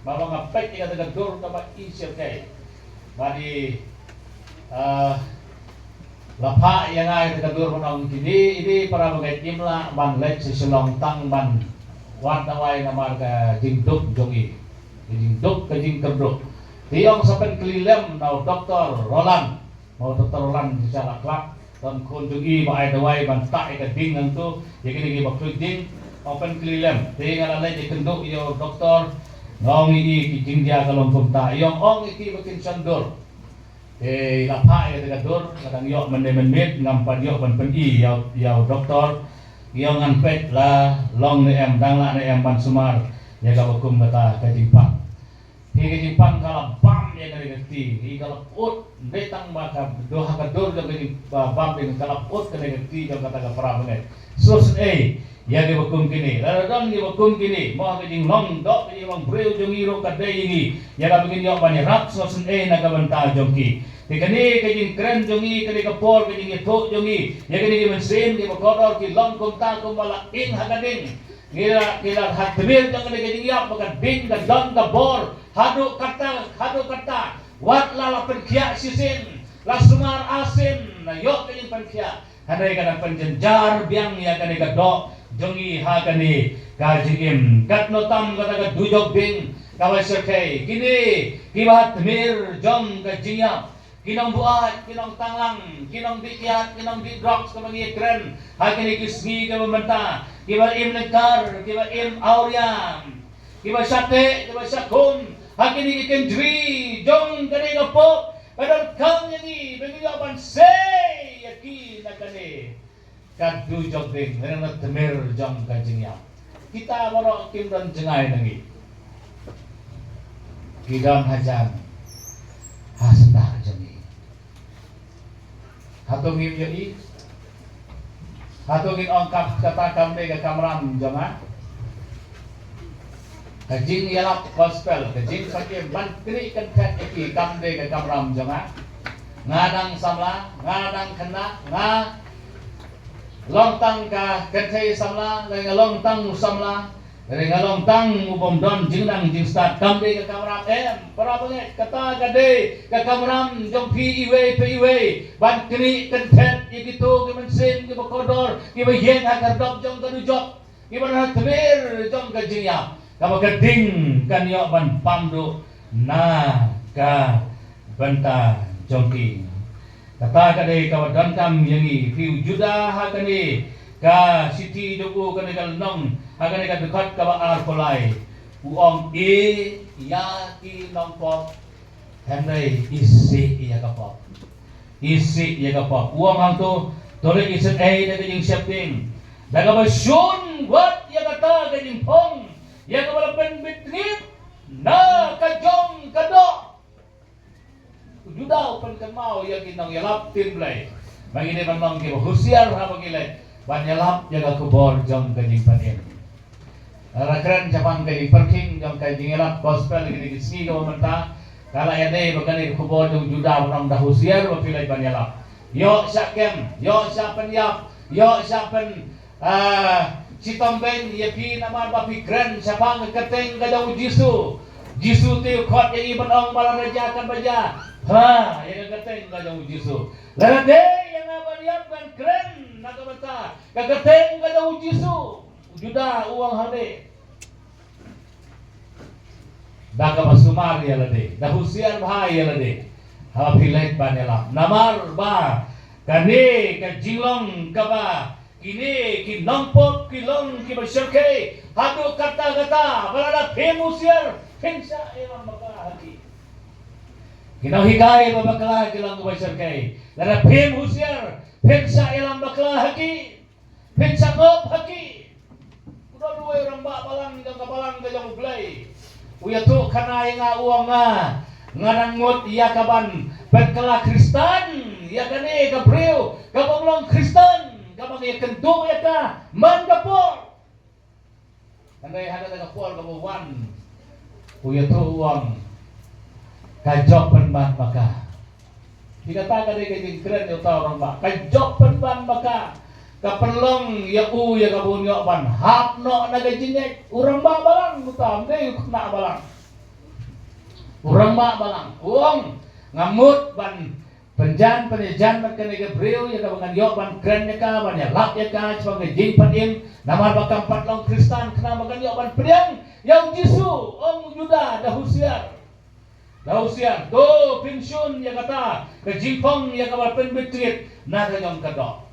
Ba nga peit ïa kata ka dur kaba i shyrkhei. Ba dei, ah, la phah ïa nga ïa kata ka dur ban ong kine, ine para bangeit im lah ban leit sha Shillong tang ban wad dawai namar ka jingduk jong i. Ka jingduk, ka jingkyrduh. Te i ong sa pynkylli lem na u Doktor Roland. Mo Doktor Roland, shisha la khlak. Don khun jong i ba ai dawai ban tah ïa ka ding nangtu, ïa kine kiba khlud ding, ong pynkylli lem. Te nga la leit ïakynduh ïa u doktor, nga ong ïa i ki jingjia ka long kumta, i ong ong ïa ki ba kin shon dur. Te i la phah ïa kata ka dur, ka dang ïoh mynne mynmiet, ngam pat ïoh ban pyni ïa, ïa u doktor. I ong ngan peit la long ne em, dang lah ne em ban sumar ïa kaba kum kata ka jingpang. Hi ka jingpang ka la bam ïa kane ka kti, hi ka la put, dei tang ba ka doh ha ka dur jong ka jing, ba, bam ding ka la put kane ka kti jong kata ka para bangeit. Sngewsynei ïa kiba kum kine, lada don kiba kum kine, mo ha ka jinglong doh ka jinglong briew jong ngi ruh ka dei ïa ngi, ïa kaba ngin ïoh ban ïarap sngewsynei na ka bynta jong ki. Te kane ka jingkren jong ngi, kane ka por ka jingïathuh jong ngi ïa kine ki mynsiem kiba kordor ki long kumta kumba la ing ha ka ding. Ngi la, ngi la ha tmier jong kane ka jingïap ba ka ding ka don ka bor. Haduh katta, haduh katta. Wat la la pynkhiah shisien, la sumar arsien, la ïoh ka jingpynkhiah. Hynrei ka dang pynjynjar biang ïa kane ka doh jong ngi ha kane ka jingim. Katno tam kata ka dujok ding kaba shyrkhei. Kine kiba ha tmier jong ka jingïap. Ki nongbuaid, ki nongtanglang, ki nongdih kiad, ki nongdih drugs kaba ngi ïakren ha kine ki sngi kaba mynta, kiba im lyngkar, kiba im awria, kiba shah teh, kiba shah khum ha kine ki kynjri jong kane ka pop, ka donkam ïa ngi ba ngin ïoh ban sei ïa ki na kane ka dujok ding, na tmier jong ka jingïap. Kita baroh kim don jngai na ngi. Ki don hajan ha senda jong ngi. Hato ngim ïohi? Hato ngin ong kata kam dei ka kamram jong nga? Ka jingïalap gospel, ka jingpynim ban kri kynthet ïa ki kam dei ka kamram jong nga. Nga dang samla, nga dang khynnah, nga long tang ka kynthei samla, lane nga long tang u samla, lane nga long tang u bym don jingnang jingstad, kam dei ka kamram em. Para bangeit, kata ka dei ka kamram jong phi iwei pa iwei ban kri kynthet ïa kito ki mynsiem kiba kordor kiba ïeng ha ka dop jong ka dujok. Kiba na tmier jong ka jingïap, kaba ka ding kan ïoh ban pam duh na ka bynta jong ki. Kata ka dei kaba donkam ïa ngi. Phi u Judah ha kane ka shithi jong u, kane ka lynnong, ha kane ka dkhot kaba arphew lai, u ong ïa ki nongpop. Hynrei isih ïa ka pop. Isih ïa ka pop. U ong hangto, to leit isynei da ka jingsheptieng, da kaba shun wat ïa kata ka jingphong, ïa kaba la pynbit ngit na ka jong ka doh. U Judah u pynkynmaw ïa ki nongïalap ktien Blei ba ngi dei ban long kiba husiar haba ngi leit ban ïalap ïa ka khubor jong ka jingpynim. Nga la kren shaphang ka jingpyrkhing jong ka jingïalap gospel kine ki sngi kaba mynta. Ka la ïadei bad kane ka khubor jong u Judah ba ong da husiar ba phi leit ban ïalap. Ïoh shah kem, ïoh shah pynïap, ïoh shah pyn, ah, shitom beiñ ïa phi namar ba phi kren shaphang ka kyrteng ka jong u Jisu. Jisu te u khot ïa ngi ban ong ba lada jia kan ba jia. Ha, ïa ka kyrteng ka jong u Jisu. Lada dei ïa nga ban ïap, ngan kren na ka bynta ka kyrteng ka jong u Jisu. U Judah u ong hangne. Da kaba sumar ïa lade, da husiar bha ïa lade haba phi leit ban ïalap. Namar ba kane ka jinglong kaba kine ki nongpop ki long kiba shyrkhei haduh katta katta, ba lada phim husiar phin shah ïalam bakla ha ki. Ki nonghikai ba bakla ki long kiba shyrkhei, lada phim husiar phin shah ïalam bakla ha ki. Phin shah ngop ha ki. U don uwei u rangbah balang jong ka balang ka jong U Blei, u ïathuh khana ïa nga, u ong nga, nga dang mut ïa ka ban pynkylla Khristan ïa kane ka briew kaba ym long Khristan, kaba nga ïakynduh ïa ka man ka por. Hynrei ha kata ka por kaba wan, u ïathuh u ong, ka jop pynban ma ka. Te kata ka dei ka jingkren ïa uta u rangbah, ka jop pynban ma ka. Ka pynlong ïa u ïa kaba un ïoh ban hap noh na ka jingngeit. U rangbah balang uta, ym dei u khynnah balang. U rangbah balang u ong, nga mut ban pynjan pynïajan bad kane ka briew ïa kaba ngan ïoh ban kren ïa ka, ban ïalap ïa ka shaphang ka jingpynim, namar ba kam pat long Khristan, khnang ba ngan ïoh ban pdiang ïa u Jisu. Ong u Judah, da husiar. Da husiar, to pynshun ïa kata ka jingpang ïa kaba pynbit na ka jong ka doh.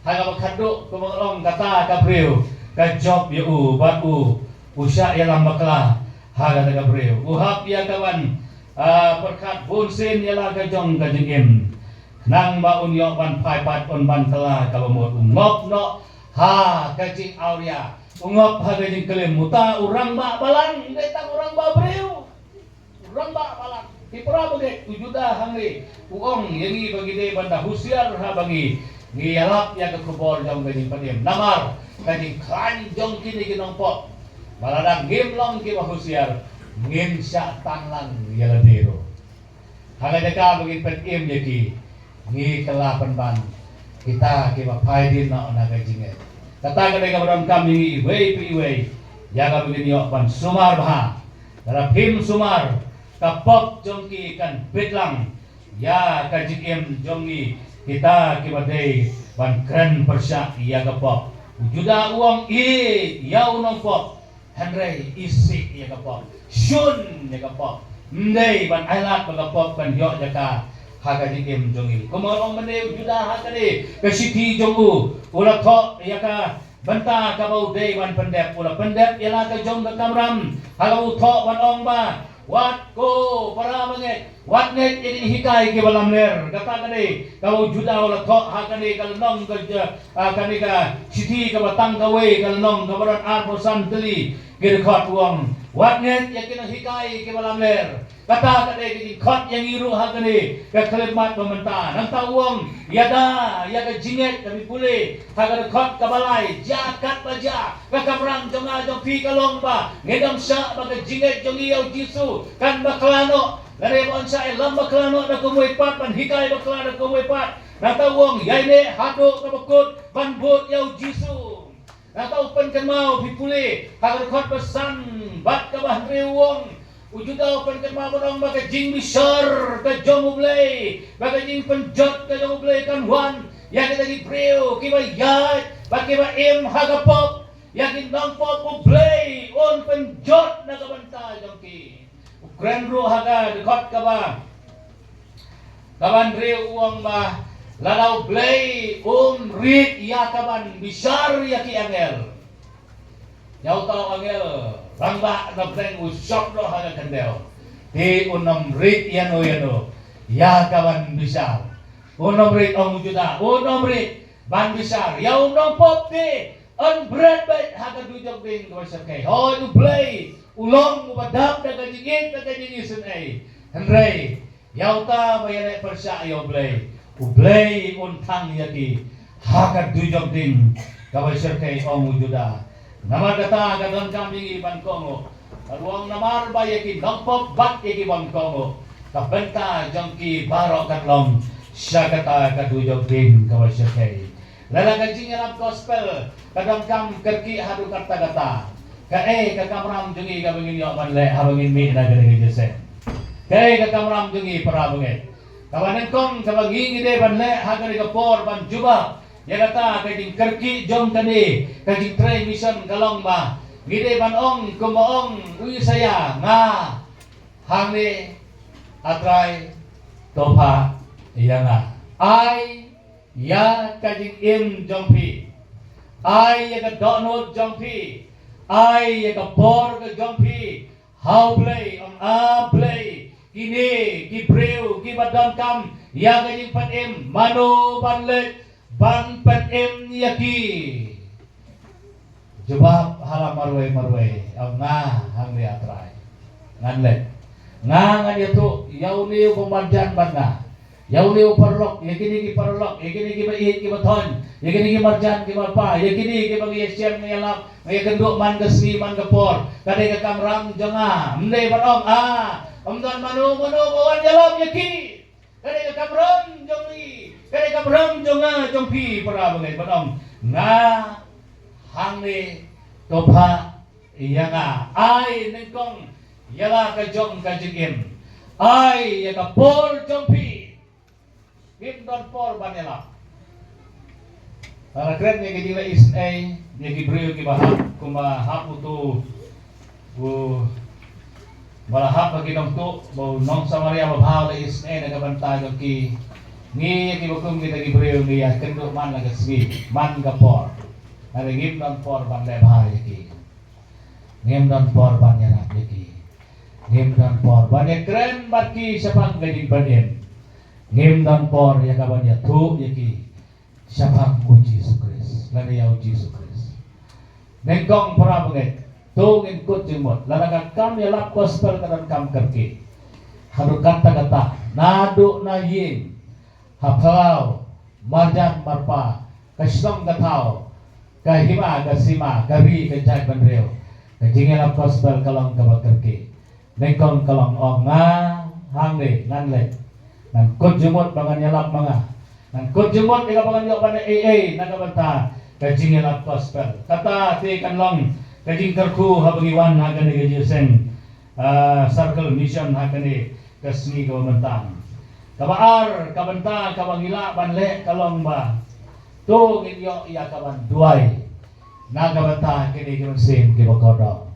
Ha kaba khadduh kumba long kata ka briew ka jop ïa u bad u u shah ïalam bakla ha kata ka briew. U hap ïa kaban, ah, pyrkhat bun sien ïa la ka jong ka jingim. Khnang ba un ïoh ban phai pat un ban kylla kaba mut, u ngop noh ha ka jingawria. U ngop ha ka jingklim, uta u rangbah balang, dei tang u rangbah briew. Rangbah balang. Ki para bangeit, u Judah hangne u ong ïa ngi ba ngi dei ban da husiar haba ngi ngi ïalap ïa ka khubor jong ka jingpynim. Namar ka jingkhlaiñ jong kine ki nongpop, ba lada ngim long kiba husiar, ngin shah tan lang ïa lade ruh. Ha ka jaka ba ngin pynim ïa ki, ngi kylla pynban kita kiba phai dien noh na ka jingngeit. Kata ka dei kaba donkam ïa ngi iwei pa iwei, ïa kaba ngin ïoh ban sumar bha. Lada phim sumar, ka pop jong ki kan bit lang ïa ka jingim jong ngi, kita kiba dei ban kren pyrshah ïa ka pop. U Judah u ong, ïeit ïa u nongpop, hynrei isih ïa ka pop, shun ïa ka pop. Ym dei ban ailad ba ka pop kan ïoh jaka ha ka jingim jong ngi. Kumba ong mynne u Judah ha kane ka shithi jong u, u la thoh ïa ka bynta kaba u dei ban pyndep. U la pyndep ïa la ka jong ka kamram ha kaba u thoh ban ong ba, wat ko para bangeit, wat ngeit ïa ki jinghikai kiba lamler. Kata ka dei kaba u Judah u la thoh ha kane ka lynnong ka ja-, ah, kane ka shithi kaba tang kawei ka lynnong kaba don arphew san tylli ki dkhot, u ong, wat ngeit ïa ki nonghikai kiba lamler. Kata ka dei ka jingkhot ïa ngi ruh ha kane ka khyllipmat ba mynta. Nangta u ong, ïada ïa ka jingngeit, kaba pule ha ka dkhot kaba lai, jia katba jia ka kamram jong nga jong phi ka long ba ngin ym shah ba ka jingngeit jong ngi ïa u Jisu kan bakla noh. Lane ba yn shah ïalam bakla noh da kumwei pat, ban hikai bakla da kumwei pat. Nangta u ong, ïaineh haduh kaba kut ban bud ïa u Jisu. Nangta u pynkynmaw, phi pule ha ka dkhot ba san bad kaba hynriew, u ong, u Judah u pynkynmaw ban ong ba ka jingbishar ka jong U Blei, ba ka jingpynjot ka jong U Blei kan wan ïa kita ki briew kiba ïaid bad kiba im ha ka pop, ïa ki nongpop U Blei un pynjot na ka bynta jong ki. U kren ruh ha ka dkhot kaba, kaba hynriew, u ong ba lada U Blei um rit ïa kaban bishar ïa ki angel, ïa uta u angel rangbah na bneng u shop noh ha ka khyndew, te un ym rit ïano ïano ïa kaban bishar. Un ym rit, ong u Judah, un ym rit ban bishar ïa u nongpop te, yn bret beit ha ka dujok ding kaba shyrkhei. Hooid, U Blei u long uba dap da ka jingïeit, da ka jingisynei. Hynrei ïa uta ba ïaleh pyrshah ïa U Blei, U Blei un thang ïa ki ha ka dujok ding kaba shyrkhei, ong u Judah. Namar kata ka donkam ïa ngi ban kohnguh. Ka ruh namar ba ïa ki nongpop bad ïa ki bym kohnguh, ka bynta jong ki baroh kan long sha kata ka dujok ding kaba shyrkhei. Lada ka jingïalap gospel ka donkam kyrkieh haduh katta katta, kaei ka kamram jong ngi kaba ngin ïoh ban leh haba ngin mih na kane ka jingïaseng? Kaei ka kamram jong ngi, para bangeit, kaba nyngkong kaba ngi ngi dei ban leh ha kane ka por ban jubab ïa kata ka jingkyrkieh jong kane ka jingtrei mission ka long ba ngi dei ban ong kumba ong u Isaïah, nga hangne, A Trai, to phah ïa nga. Ai ïa ka jingim jong phi, ai ïa ka dohnud jong phi, ai ïa ka por ka jong phi ha U Blei. Ong, A Blei, kine ki briew kiba donkam ïa ka jingpynim, mano ban leit ban pynim ïa ki? Jubab ha la marwei marwei, ong, nga hangne, A Trai, ngan leit. Nga ngan ïathuh ïa une u bym marjan bad nga, ïa une u paralok, ïa kine ki paralok, ïa kine kiba ïeit kiba thoiñ, ïa kine ki marjan kiba pa, ïa kine kiba ngi ïashem ngi ïalap, ngi ïakynduh man ka sngi man ka por. Ka dei ka kamram jong nga. Ym dei ban ong, ah, ym don mano mano ba wan ïalap ïa ki. Ka dei ka kamram jong ngi, ka dei ka kamram jong nga jong phi, para bangeit, ban ong, nga hangne, to phah ïa nga. Ai nyngkong ïa la ka jong ka jingim, Ai ïa ka por jong phi. Ngim don por ban ïalap. Nga la kren ïa ka jingleh isynei ïa ki briew kiba hap kumba hap uto uba la hap ha ki nongtuh, ba u nong Samaria babha u la isynei na ka bynta jong ki. Ngi ïa kiba kum kita ki briew ngi ïakynduh man la ka sngi man ka por. Hynrei ngim don por ban leh bha ïa ki. Ngim don por ban ïarap ïa ki. Ngim don por ban ïakren bad ki shaphang ka jingpynim. Ngim don por ïa ka ban ïathuh ïa ki shaphang U Jisu Khrist, lane ïa U Jisu Khrist. Nyngkong para bangeit, to ngin kut jingmut, lada ka kam ïalap gospel ka donkam kyrkieh. Haduh katta katta, naduh na ïing, ha phyllaw, marjan marpa, ka shnong ka thaw, ka hima ka sima, ka ri ka jaitbynriew, ka jingïalap gospel ka long kaba kyrkieh. Nyngkong ka long ong nga hangne ngan leit, ngan kut jingmut ba ngan ïalap ma nga, ngan kut jingmut ïa kaba ngan ïoh ban ei ei na ka bynta ka jingïalap gospel. Kata te kan long ka jingkyrkhu haba ngi wan ha kane ka jingïaseng, ah, circle mission ha kane ka sngi kaba mynta. Kaba ar ka bynta kaba ngi lah ban leh ka long ba to ngin ïoh ïa ka ban duwai na ka bynta kine ki mynsiem kiba kordor.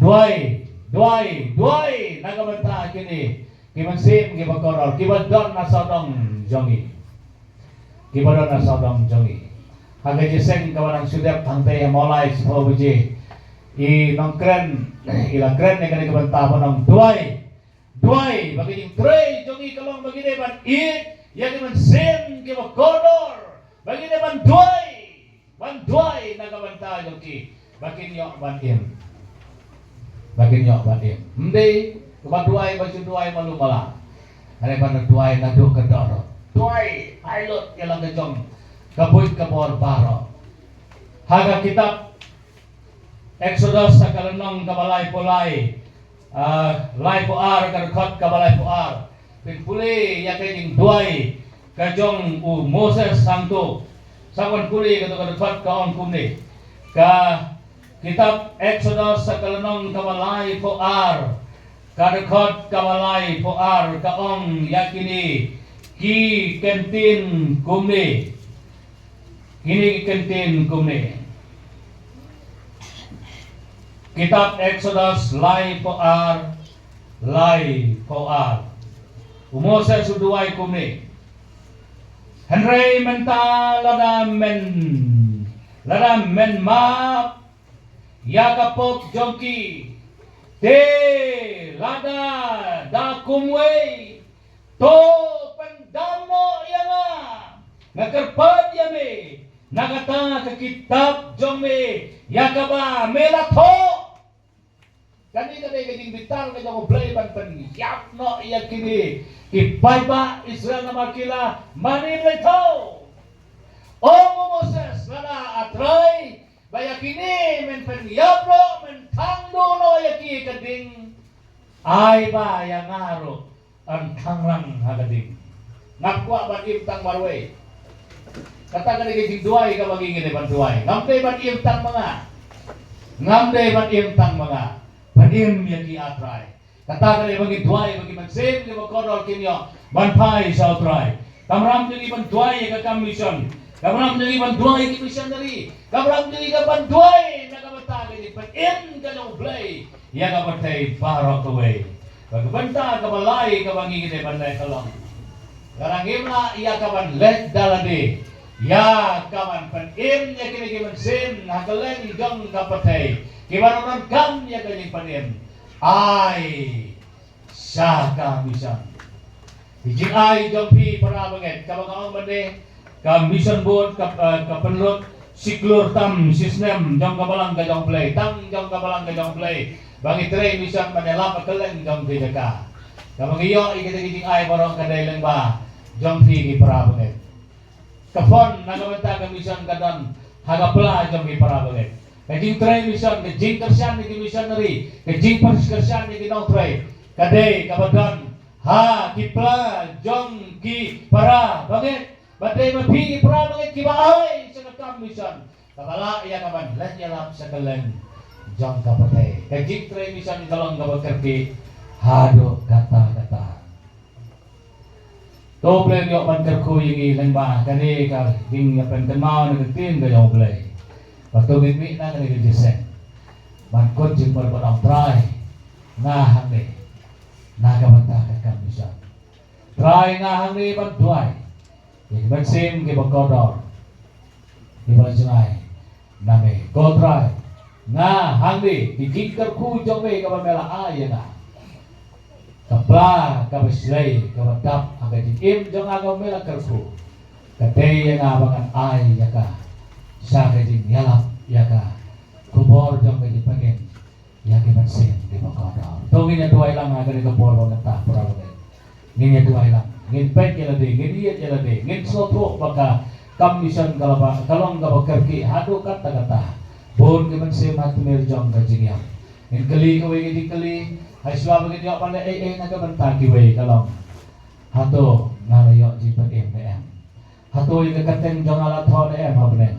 Duwai, duwai, duwai na ka bynta kine ki mynsiem kiba kordor, kiba don na sawdong jong ngi. Kiba don na sawdong jong ngi. Ha ka jingïaseng kaba nang shu dep hangtei ha Mawlai shiphew baje, i nongkren i la kren ïa kane ka bynta ban ong duwai. Duwai ba ka jingtrei jong ngi ka long ba ngi dei ban ïeit ïa ki mynsiem kiba kordor, ba ngi dei ban duwai. Ban duwai na ka bynta jong ki ba kin ïoh ban im. Ba kin ïoh ban im. Ym dei kaba duwai ba shu duwai malu mala. Hynrei ban duwai naduh ka dohnud. Duwai ai lut ïa la ka jong ka buit ka bor baroh. Ha ka kitab Exodus ha ka lynnong kaba laiphew lai, ah, laiphew ar, ka dkhot kaba laiphew ar. Phin pule ïa ka jingduwai ka jong u Moses hangto. Sa wan pule kato ka dkhot ka ong kumne. Ka kitab Exodus ha ka lynnong kaba laiphew ar, ka dkhot kaba laiphew ar ka ong ïa kine ki kyntien kumne. Kine ki kyntien kumne. Kitab Exodus laiphew ar, laiphew ar. U Moses u duwai kumne. Hynrei mynta lada men, lada men map ïa ka pop jong ki, te lada da kumwei, to pyndam noh ïa nga. Nga kyrpad ïa me na kata ka kitab jong me ïa kaba me la thoh. Kane ka dei ka jingbitar ka jong U Blei ban pynïap noh ïa kine ki paidbah Israel namar ki la mane Blei thoh. Ong u Moses, lada A Trai ba ïa kine men pynïap noh, men thang duh noh ïa ki ha ka ding, ai ba ïa nga ruh yn thang lang ha ka ding. Ngam kwah ban im tang marwei. Kata ka dei ka jingduwai kaba ngi ngi dei ban duwai. Ngam dei ban im tang ma nga. Ngam dei ban im tang ma nga. Ban im ïa ki, A Trai. Kata ka dei ba ngi duwai ba ki mynsiem kiba kordor kin ïoh ban phai sha U Trai. Kamram jong ngi ban duwai ïa ka kam mission. Kamram jong ngi ban duwai ïa ki missionary. Kamram jong ngi ka ban duwai na ka bynta ka jingpynim ka jong U Blei ïa ka pyrthei baroh kawei. Bad ka bynta kaba lai kaba ngi dei ban leh ka long, lada ngim lah ïa ka ban leh da lade, ïa ka ban pynim ïa kine ki mynsiem ha kylleng jong ka pyrthei kiba donkam ïa ka jingpynim. Ai sha ka mission. Ki jingai jong phi para bangeit, kaba nga ong mynne, ka mission board ka, eh, ka pynlut shi klur tam shi snem jong ka balang ka jong U Blei, tang jong ka balang ka jong U Blei ba ngi trei mission ban ïalap ha kylleng jong ki jaka. Kaba ngi ïoh ïa kita ki jingai baroh ka dei lyngba jong phi ki para bangeit. Ka fund na ka bynta ka mission ka don ha ka pla jong ki para bangeit. Ka jingtrei mission, ka jingkyrshan ïa ki missionary, ka jingpyrshan ïa ki nongtrei, ka dei kaba don ha ki pla jong ki para bangeit. Bad dei ma phi ki para bangeit kiba ai sha ka kam mission, kaba lah ïa ka ban leh ïalap sha kylleng jong ka pyrthei. Ka jingtrei mission ka long kaba kyrkieh haduh katta katta. To Blei ïoh ban kyrkhu ïa ngi lyngba kane ka jingïapynkynmaw na ka ktien ka jong U Blei. Ba to ngin mih na kane ka jingïaseng ban kut jingpyrkhat, Trai, nga hangne na ka bynta ka kam mission. Trai, nga hangne ban duwai ïa ki mynsiem kiba kordor, kiba jngai na me. Ko Trai, nga hangne, ki jingkyrkhu jong me kaba me la ai ïa nga, ka pla kaba shlei kaba dap ha ka jingim jong nga kaba me la kyrkhu, ka dei ïa nga ba ngan ai ïa ka sha ka jingïalap ïa ka khubor jong ka jingpynim ïa ki mynsiem kiba kordor. To ngin ïa duwai lang ha kane ka por ba mynta, para bangeit. Ngin ïa duwai lang, ngin peit ïa lade, ngin ïeit ïa lade, ngin sngewthuh ba ka kam mission ka la ba, ka long kaba kyrkieh haduh katta katta. Bun ki mynsiem ha tmier jong ka jingïap. Ngin kylli kawei ka jingkylli, ha shuwa ba ngin ïoh ban leh ei ei na ka bynta kiwei, ka long: Hato nga la ïoh jingpynim ne em? Hato ïa ka kyrteng jong nga la thoh ne em ha bneng?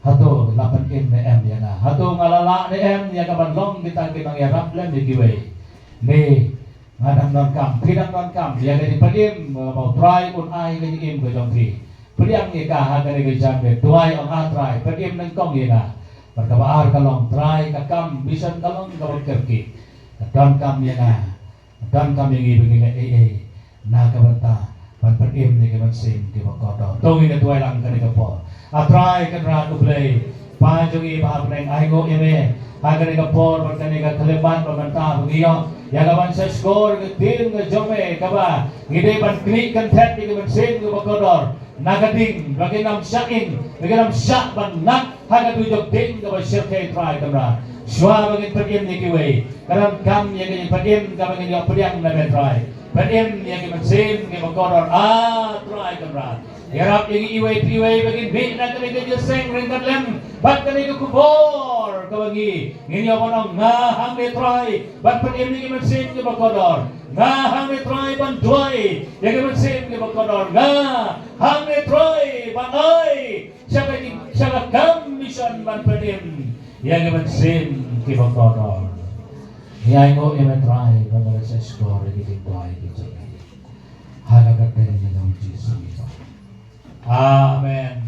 Hato la pynim ne em ïa nga? Hato nga la lah ne em ïa ka ban long kita ki nongïarap lem ïa kiwei? Ne nga dang donkam, phi dang donkam ïa ka jingpynim, ba U Trai un ai ka jingim ka jong phi? Pdiang ïa ka ha kane ka janmiet, duwai, ong, A Trai, pynim nyngkong ïa nga. Bad kaba ar ka long, Trai, ka kam mission ka long kaba kyrkieh. Ka donkam ïa nga, ka donkam ïa ngi ba ngin leh ei ei na ka bynta ban pynim ïa ki mynsiem kiba kordor. To ngin ïa duwai lang kane ka por. A Trai Kynrad U Blei, Kpa jong ngi ba ha bneng, ai nguh ïa me ha kane ka por bad kane ka khyllipmat ba mynta ba ngi ïoh ïa ka ban sngap ïa ka ktien ka jong me, kaba ngi dei ban knieh kynthet ïa ki mynsiem kiba kordor na ka ding ba kin ym shah ing, ba kin ym shah ban ngat ha ka dujok ding kaba shyrkhei, Trai Kynrad. Shuwa ba ngin pynim ïa kiwei, ka donkam ïa ka jingpynim kaba ngin ïoh pdiang na me, Trai. Pynim ïa ki mynsiem kiba kordor, A Trai Kynrad. Ïarap ïa ngi iwei pa iwei ba ngin mih na kane ka jingïaseng ryngkat lem bad kane ka khubor kaba ngi, ngin ïoh ban ong, nga hangne, Trai, ban pynim ïa ki mynsiem kiba kordor. Nga hangne, Trai, ban duwai ïa ki mynsiem kiba kordor. Nga hangne, Trai, ban ai sha ka jing, sha ka kam mission ban pynim ïa ki mynsiem kiba kordor. Ngi ai nguh ïa me, Trai, ba me la sngap ïa ki jingduwai ki jong ngi ha ka kyrteng jong U Jisu. Amen.